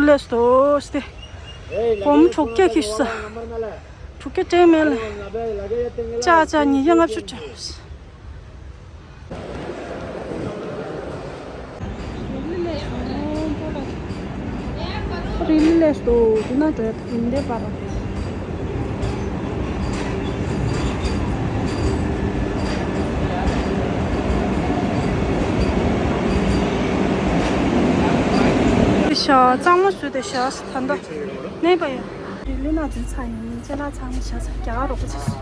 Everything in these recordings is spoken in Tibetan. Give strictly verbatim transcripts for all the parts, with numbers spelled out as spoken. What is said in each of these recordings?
ལས་སྟོ་སྟེ། སྒོར་མོ་དྲུག་བརྒྱ་ཁྱེར་ས། དྲུག་བརྒྱ་སྤྲད་མེད་ལ། ཅག་ཅག་ཉིས་བརྒྱ་ལྔ་བཅུ་སྤྲད། རི་ལི་ལས་སོ་དུ་ན་འགྲོ་ཡ་ཐུག་འདེ་པར། ཤ་གཙང་མ་བཟོས་ཏེ་ཤ་ད་ལྟ་གནས་པ་ཡོད། རི་ལི་ན་འཛིན་ཚ་ཡིན་ཅེ་ལ་ཚང་མ་ཤ་ཚ་རྒྱ་གར་རོགས་པ་བྱས་སོ།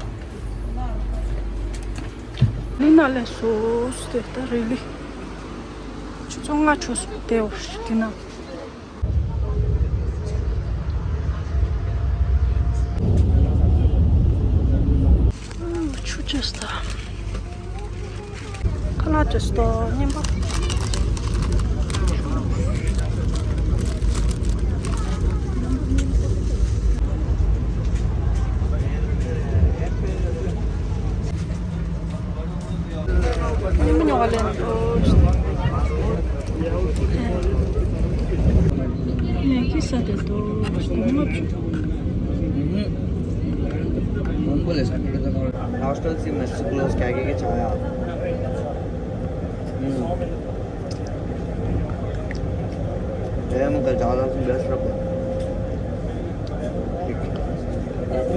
ལི་ན་ལས་སོ་སྟེ་ད་རི་ལི། ཆུ་ཚོད་ལྔ་ཆུ་སོ་དེ་འོ་ཞིག་དེ་ན། ཆུ་ཆེ་སྟ། ཁ་ལག་ཆེ་སྟོ་སྙན་པ། ཉི་མ་ཉོ་བ་ལེན་ཏོ། ནས་ཀི་ས་དེ་ཏོ་སྟོང་ལྔ་བཅུ། हॉस्टल से mess close क्या के चाया। हम्म। ये मुझे ज्यादा से बेस्ट रखो।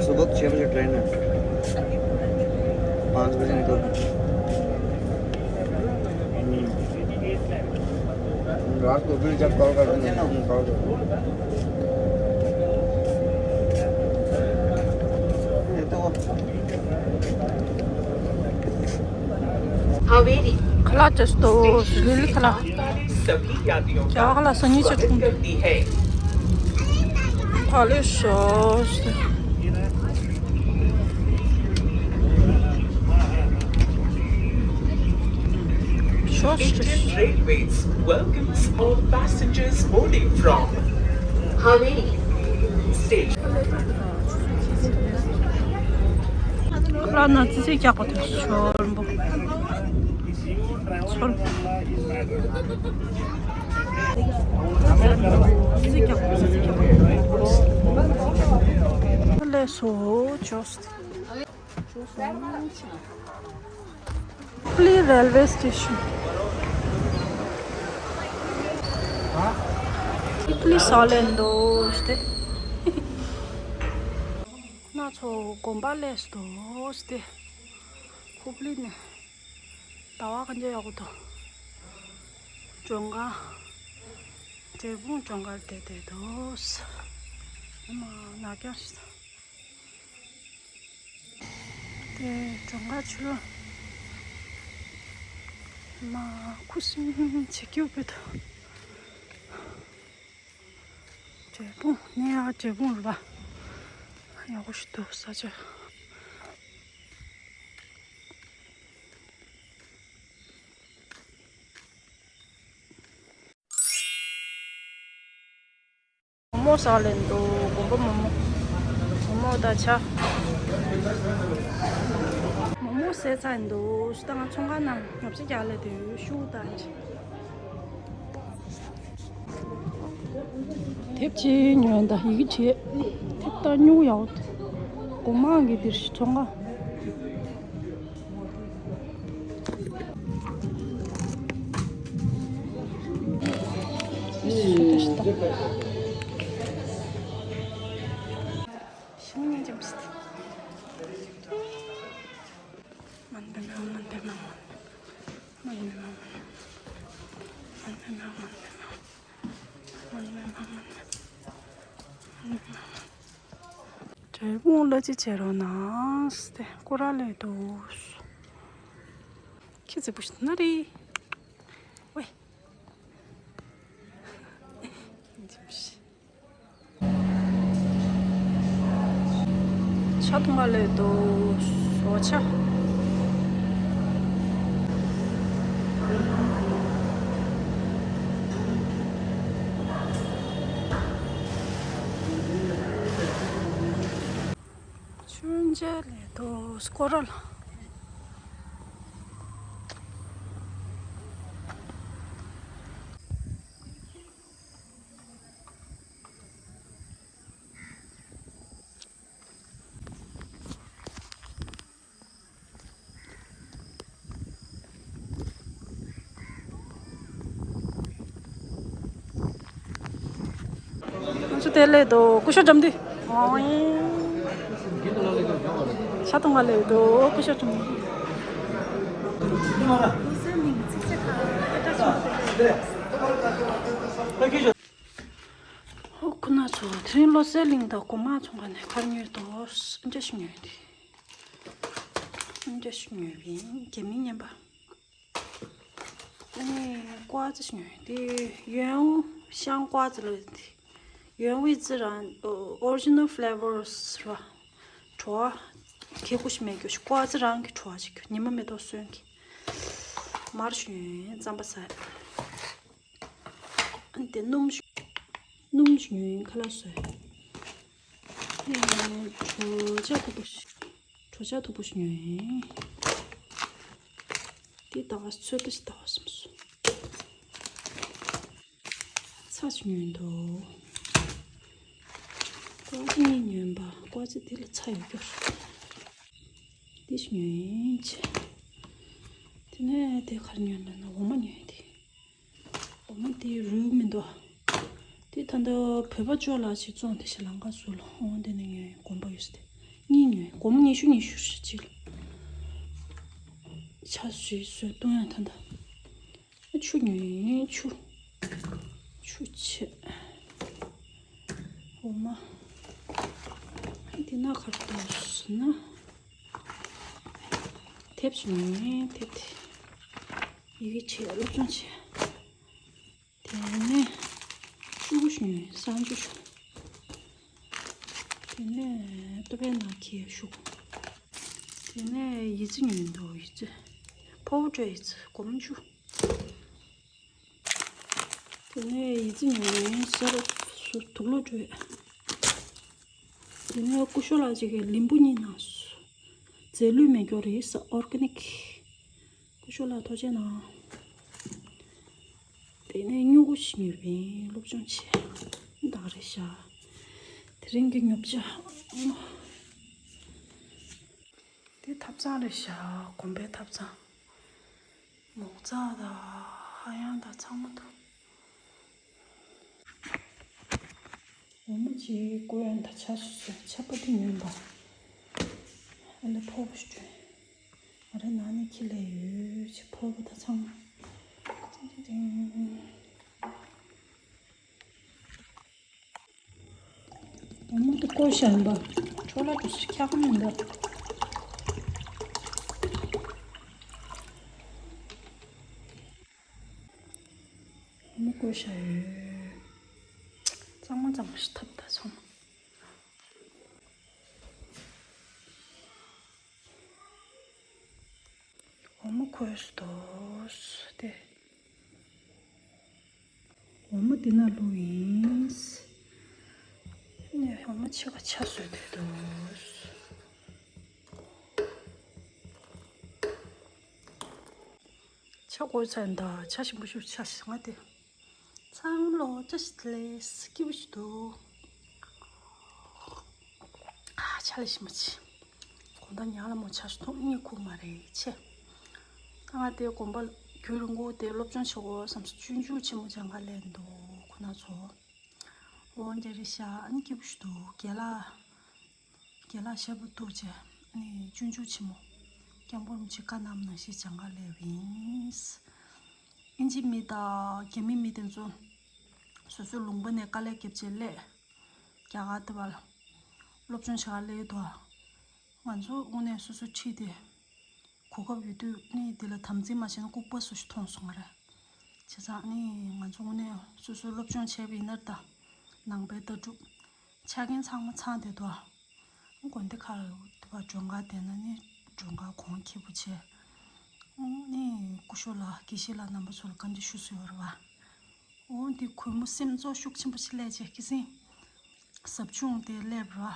सुबह छः बजे ट्रेन है, पाँच बजे निकल। रात को फिर जब कॉल कर देंगे, हम कॉल कर देंगे। ये तो ཁ་ལག་ཅེས་ཏོ་རི་ལི་ཁ་ལག་ཅག་ལ་སང་ཉིན་ཆ་ཆུང་། ཕ་ལེ་ཤོས། ཤོས། Indian Railways welcomes all passengers boarding from Haveri station. ཁ་ལག་ན་ཙི་ཙི་རྒྱག་པ་དང་ཆོར་འབུ། ཆོར། ཙི་ཙི་རྒྱག་པ་ཙི་ཙི་རྒྱག་པ། ལས་སོ་ཅོས། Hubli railway station. Hubli ས་ལེན་འདུག་སྟེ། ང་ཚོ་དགོན་པ་སླེབས་འདུག་སྟེ། ཧུབ་ལི་ནས་ཟླ་བ་ག་འཇའ་ཡག་པོ་འདུག་ལྗོངས་མཁར། འབྲས་སྤུངས་ལྗོངས་མཁར་བསྡད་བསྡད་འདུག་ཨ་མ་ནག་རྐྱང་ཞིག་འདུག་དེ་ལྗོངས་མཁར་ཕྱི་ལོགས་མ་ཁུ་སིམ་བྱེད་ཀྱི་ཡོད་པའི་ཐོག་འབྲས་སྤུངས་ནས་ཡང་འབྲས་སྤུངས་རུ་བ་ཡག་པོ་ཞིག་འདུག་ས་ཆ། མོག་མོག་ཟ་ལེན་འདུག་དགོན་པ་མོག་མོག་མོག་མོག་དང་ཇ། མོག་མོག་ཟས་ཚར་འདུག་ད་ང་ཚོང་ཁང་ནང་ཉོ་ཆ་རྒྱག་ལེ་དུས་ཤུགས་དང་། དེབ་ཅིག་ཉོས་ད་ཡི་གེ་བྲིས། དེབ་ལྟ་སྨྱུག་ཡག་པོ་འདུག་སྒོ་མང་གི་འདིར་ཚོང་ཁང་། འབྲས་སྤུངས་གླ་ཅི་བྱེད་རོགས་གནང་སྟེ་སྐོར་ར་ལས་འདུག་ཁྱི་རྫིག་པོ་ཞིག་ན་རེད། ཝེ། ཇ་འཐུང་ག་སླེབས་འདུག་ཇ། མཆོད་མཇལ་སླེབས་འདུག་སྐོར་ར་ལ། དེ་ལས་དོ་སྐུ་ཞབས་འགྲམ་དུས། ཤ་ཐུང་བ་ལས་དོ་སྐུ་ཞབས་འགྲམ་དུས། ཧོ་ཁོ་ན་ཚོ་དེ་རིང་བློ་གསལ་གླིང་དང་སྒོ་མང་ཚོང་ཁང་ནས་ཁར་ཉོས་དོ་འདྲ་ཞིག་ཉོས་ཏེ། འདྲ་ཞིག་ཉོས་པ་ཡིན་རྒྱ་མིའི་བརྙན་པ། ཨ་ནི་ཀོ་ཙི་ཞིག་ཉོས་ཏེ་ཡོན་ཤང་ཀོ་ཙི་ལ་ཡོན་ཝི་ཙི་རང་original flavors ར་བྲོ་བ་གི་ཀུ་ཤི་མེད་རྒྱུ་ཞིག་ཀོ་ཙི་རང་གི་བྲོ་བ་ཞིག་ཉི་མ་མེ་ཏོག་སོན་གི་མར་ཞུ་ཡོན་རྩམ་པ་ཟ། ཨ་ནི་དེ་སྣུམ་ཞིག་སྣུམ་ཞིག་ཉོས་ཡིན་ཁ་ལག་བཟོས། དེ་ནས་གྲོ་ཆ་མཐུག་པོ་ཞིག་གྲོ་ཆ་མཐུག་པོ་ཞིག་ཉོས་ཡིན། དེ་ད་ག་ཚོད་ལྟ་ཞིག་ད་ག་སོང་སོང་། ཚྭ་ཞིག་ཉོས་འདུག་ཀོ་ཙི་གཉིས་ཉོས་པ་ཀོ་ཙི་དེ་ལ་ཚྭ་ཡོད་རྒྱུ་རེད། དེ་ཞིག་ཉོས་ཡིན་ཅེ། དེ་ནས་དེ་ག་རེ་ཉོས་ན་ན་འོ་མ་ཉོས་ཡིན་དེ། འོ་མ་དེ་རུལ་མི་འདུག་དེ་ད་ལྟ་བོད་པ་ཅོ་ལགས་ཅིག་བཙོང་དེ་ཞེ་ལང་ཀ་ཟུར་ལ་འོང་དེ་ནས་ཉོས་ཡིན་དགོན་པ་ཡོད་ས་དེ། གཉིས་ཉོས་ཡིན་སྒོར་མོ་ཉི་ཤུ་ཉི་ཤུ་རེད་གཅིག་ལ། ཆ་ཞིག་བཟོས་བཏུང་ཡང་ད་ལྟ། ཆུ་ཉོས་ཡིན་ཆུ། ཆུ་ཆེ། འོ་མ། དེ་ན་ག་རེ་འདུག་ཟེར་ན། དེབ་ཅིག་ཉོས་ཡིན་དེབ་དེ། ཡི་གེ་ཆེ་སློབ་སྦྱོང་ཆེ། དེ་ནས་ཤུ་གུ་ཞིག་ཉོས་ཡིན་གསང་སྤྱོད་ཤུ། དེ་ནས་ཏོ་པའི་ནང་འཁྱེར་ཤུ། དེ་ནས་ཡི་ཙི་ཉོས་འདུག་ཡི་ཙི། ཕོ་བོ་སྤྲོད་ཡི་ཙི་སྒོར་མོ་བཅུ། དེ་ནས་ཡི་ཙི་ཉོས་ཡིན་ཟེར་སུ་དུག་ལོག་སྤྲོད། དེ་ནས་སྐུ་ཞབས་ལགས་ཅིག་གིས་ལིམ་བུ་གཉིས་གནང་སོང་། རྫས་ལུད་མེད་རྒྱུ་རེད་ཟེར་ཨོར་ག་ནིག་སྐུ་ཞབས་ལགས་ཐུགས་རྗེ་གནང་། དེ་ནས་སྨྱུ་གུ་ཞིག་ཉོས་པ་ཡིན་སློབ་སྦྱོང་ཆེད། ད་ག་རེད་ཤག་དེ་རིང་གི་ཉོ་ཆ། དེ་ཐབ་ཚང་རེད་ཤག་དགོན་པའི་ཐབ་ཚང་། མོག་ཙག་དང་ཧ་ཡང་དང་ཚང་མ་འདུག་འོ་མ་ཅིག་བསྐོལ་ཡང་ད་ཆ་སོ་སོའི་ཆ་པ་དེ་ཉོས་པ། ཨ་ལེ་ཕོར་པ་ཞིག་སྤྲོད། ང་རའི་ནང་ནས་ཁྱི་ལས་ཡོད་ཅེས་ཕོར་པ་ད་ཚང་མ། ཏིང་ཏིང་ཏིང་། འོ་མ་དེ་བསྐོལ་བཞག་ཡིན་པ། འཕྲོ་བརླག་འགྲོ་སོང་འཁྱག་པ་མིན་པ། འོ་མ་བསྐོལ་བཞག་ཡོད། གཙང་མ་གཙང་མ་ཞིག་ཐབ་ད་ཚང་མ། འོ་མ་ཁོལ་སོང་དེ། འོ་མ་འདི་ན་བླུགས་ཡིན། ནས་འོ་མ་ཕྱེད་ཀ་ཆ་བཟོས་དུས་དུ། ཆ་བགོས་ཚར་ཡིན་ད་ཆ་ཞིམ་པོ་ཞིག་ཆ་ཞིག་ང་དེ། ཚང་ལོ་ཅི་ཞིག་ལས་སྐྱིད་པོ་ཞིག་འདུག་ཨ་ཆ་ལས་ཞིམ་པོ་ཆེ། དགོང་དག་ཉལ་ལ་མོ་ཆ་ཞིག་འཐུང་གཉིད་ཁུག་མ་རེད་ཆེ། ད་ང་དེ་དགོན་པ་རྒྱུན་རིང་པོ་དེ་སློབ་སྦྱོང་བྱེད་དགོས་བསམ་སོང་། སྤྱོད་འཇུག་ཆེན་མོ་སྦྱང་ག་སླེབས་འདུག་ཁོ་ན་ཚོ། འོ་འདྲ་རེད་ཤག་ཨ་ནི་སྐྱིད་པོ་ཞིག་འདུག་རྒན་ལགས། རྒན་ལགས་ཞབས་པ་གཏུགས་བྱས་ཨ་ནི་སྤྱོད་འཇུག་ཆེན་མོ། སྐྱབས་མགོན་རིན་པོ་ཆེ་བཀའ་གནང་བ་ནང་བཞིན་སྦྱང་ག་སླེབས་ཡིན། ཨིན་ཇི་མི་དང་རྒྱ་མི་མི་དེ་ཚོ་སོ་སོའི་ལུང་པ་ནས་དཀའ་ལས་བརྒྱབ་བྱས་སླེབས། རྒྱ་གར་དེ་བར་སློབ་སྦྱོང་བྱ་ག་སླེབས་འདུག་ང་ཚོ་དངོས་གནས་སོ་སོ་ཁྲིད་དེ། གོ་སྐབས་ཡོད་དུས་ནི་འདི་ལ་དམ་འཛིན་མ་བྱས་ན་ལྐུགས་པ་བཟོ་ཞིག་མཐོང་སོང་ང་རེ། བྱས་ཙང་ནི་ང་ཚོ་དངོས་གནས་སོ་སོའི་སློབ་སྦྱོང་བྱས་པ་ཡིན་ན་ད་ནང་པའི་ལྟ་གྲུབ་ཆ་རྐྱེན་ཚང་མ་ཚང་བསྡད་འདུག་དགོན་སྡེ་ཁག་དུ་བ་མགྲོན་ཁང་བསྡད་ན་ནི་མགྲོན་ཁང་གོང་ཁེ་པོ་བྱས། ནི་སྐུ་ཞབས་ལགས་དགེ་བཤེས་ལགས་རྣམ་པ་ཚོ་ལ་བཀའ་འདྲི་ཞུ་སྲོལ་ཡོད་རེད་བ། འོ་འདི་གུས་མོ་སེམས་ཚོར་ཤུགས་ཆེན་པོ་ཞིག་སླེབས་བྱས་ཁི་སིང་ཟབ་སྦྱོང་དེ་སླེབས་ར།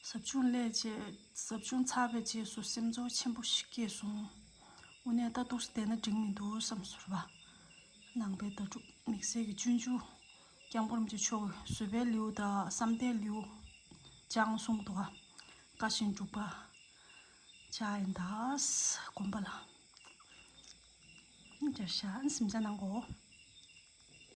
ཟབ་སྦྱོང་སླེབས་རྗེས་ཟབ་སྦྱོང་ཚར་བའི་རྗེས་སུ་སེམས་ཚོར་ཆེན་པོ་ཞིག་སྐྱེས་སོང་། དངོས་གནས་ད་འདུག་སེ་བསྡད་ན་འགྲིག་མི་འདུག་བསམ་སོང་བ། ནང་པའི་ལྟ་གྲུབ་དམིགས་བསལ་གྱི་སྤྱོད་འཇུག་སྐྱབས་མགོན་རིན་པོ་ཆེ་མཆོག་གི་བཟོད་པའི་ལེའུ་དང་བསམ་གཏན་ལེའུ་སྦྱངས་གསུངས་འདུག་ག་བཀའ་བཞིན་སྒྲུབ་པ་བྱ་ཡིན་ད་དགོན་པ་ལ། བྱ་ཤ་སེམས་ཅན་ནང་གོ།